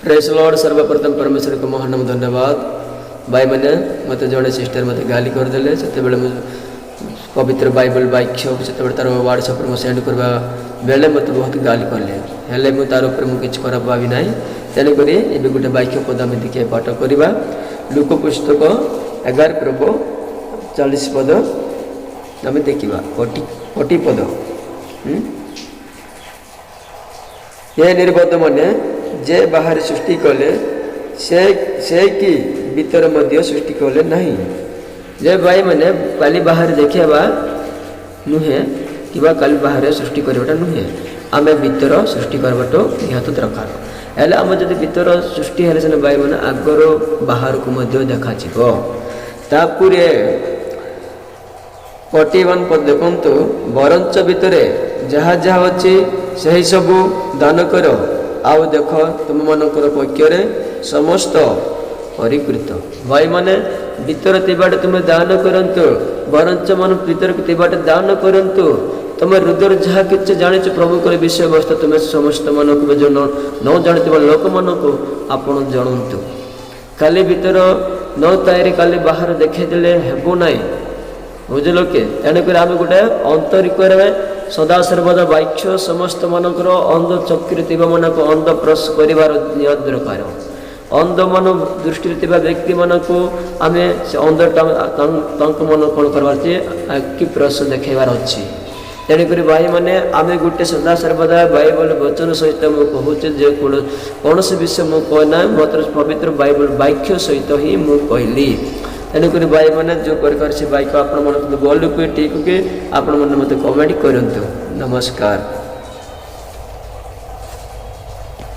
ପ୍ରେଜ୍ ଲର୍ଡ। ସର୍ବପ୍ରଥମ ପରମେଶ୍ୱରଙ୍କ ମହାନାମ ଧନ୍ୟବାଦ। ଭାଇମାନେ, ମୋତେ ଜଣେ ସିଷ୍ଟର ମୋତେ ଗାଲି କରିଦେଲେ। ସେତେବେଳେ ମୁଁ ପବିତ୍ର ବାଇବଲ ବାକ୍ୟ ସେତେବେଳେ ତା'ର ହ୍ୱାଟ୍ସଆପ୍ରେ ମୁଁ ସେଣ୍ଡ କରିବା ବେଳେ ମୋତେ ବହୁତ ଗାଲି କଲେ। ହେଲେ ମୁଁ ତାର ଉପରେ ମୁଁ କିଛି ଖରାପ ଭାବି ନାହିଁ। ତେଣୁକରି ଏବେ ଗୋଟେ ବାକ୍ୟ ପଦ ଆମେ ଦେଖିବା, ପାଠ କରିବା। ଲୂକ ପୁସ୍ତକ 11 ପର୍ବ 40 ପଦ ଆମେ ଦେଖିବା, 40 ପଦ। ହେ ନିର୍ବୋଧମାନେ, ଯେ ବାହାରେ ସୃଷ୍ଟି କଲେ, ସେ କି ଭିତର ମଧ୍ୟ ସୃଷ୍ଟି କଲେ ନାହିଁ? ଯେ ଭାଇମାନେ, କାଲି ବାହାରେ ଦେଖିବା ନୁହେଁ କିମ୍ବା କାଲି ବାହାରେ ସୃଷ୍ଟି କରିବାଟା ନୁହେଁ, ଆମେ ଭିତର ସୃଷ୍ଟି କରିବାଟା ନିହାତି ଦରକାର। ହେଲେ ଆମେ ଯଦି ଭିତର ସୃଷ୍ଟି ହେଲେ ସିନା ଭାଇମାନେ, ଆଗରୁ ବାହାରକୁ ମଧ୍ୟ ଦେଖାଯିବ। ତାପରେ 41 ପଦ ଦେଖନ୍ତୁ। ବରଞ୍ଚ ଭିତରେ ଯାହା ଯାହା ଅଛି, ସେହି ସବୁ ଦାନ କର, ଆଉ ଦେଖ, ତୁମମାନଙ୍କର ପକ୍ଷରେ ସମସ୍ତ ପରିକୃତ। ଭାଇମାନେ, ଭିତରେ ଥିବାଟା ତୁମେ ଦାନ କରନ୍ତୁ। ବରଞ୍ଚ ମନ ଭିତରକୁ ଥିବାଟା ଦାନ କରନ୍ତୁ। ତୁମେ ହୃଦୟରେ ଯାହା କିଛି ଜାଣିଛ ପ୍ରଭୁଙ୍କର ବିଷୟବସ୍ତୁ, ତୁମେ ସମସ୍ତ ମାନଙ୍କୁ, ଯେଉଁ ନ ଜାଣିଥିବା ଲୋକମାନଙ୍କୁ ଆପଣ ଜଣାନ୍ତୁ। କାଲି ଭିତର ନ ତିଆରି କାଲି ବାହାରେ ଦେଖେଇଦେଲେ ହେବ ନାହିଁ, ବୁଝିଲ କି? ତେଣୁକରି ଆମେ ଗୋଟେ ଆନ୍ତରିକରେ ସଦାସର୍ବଦା ବାକ୍ୟ ସମସ୍ତ ମାନଙ୍କର ଅନ୍ଧ ଚକ୍ଷୁରେ ଥିବା ମାନଙ୍କୁ ଅନ୍ଧ ପ୍ରଶ କରିବାର ନିହାତି ଦରକାର। ଅନ୍ଧମାନ ଦୃଷ୍ଟିରେ ଥିବା ବ୍ୟକ୍ତିମାନଙ୍କୁ ଆମେ ସେ ଅନ୍ଧଟା ତାଙ୍କ ମନ କ'ଣ କରିବାର ଅଛି କି ପ୍ରଶ ଦେଖାଇବାର ଅଛି। ତେଣୁକରି ଭାଇମାନେ, ଆମେ ଗୋଟେ ସଦାସର୍ବଦା ବାଇବଲ ବଚନ ସହିତ ମୁଁ କହୁଛି ଯେ କୌଣସି ବିଷୟ ମୁଁ କହେ ନାହିଁ, ମାତ୍ର ପବିତ୍ର ବାଇବଲ ବାକ୍ୟ ସହିତ ହିଁ ମୁଁ କହିଲି। ତେଣୁକରି ଭାଇମାନେ, ଯେଉଁ ପ୍ରକାର ସେ ବାକ୍ୟ ଆପଣମାନଙ୍କୁ ଭଲ କି ଠିକ୍ କି, ଆପଣମାନେ ମୋତେ କମେଣ୍ଟ କରନ୍ତୁ। ନମସ୍କାର।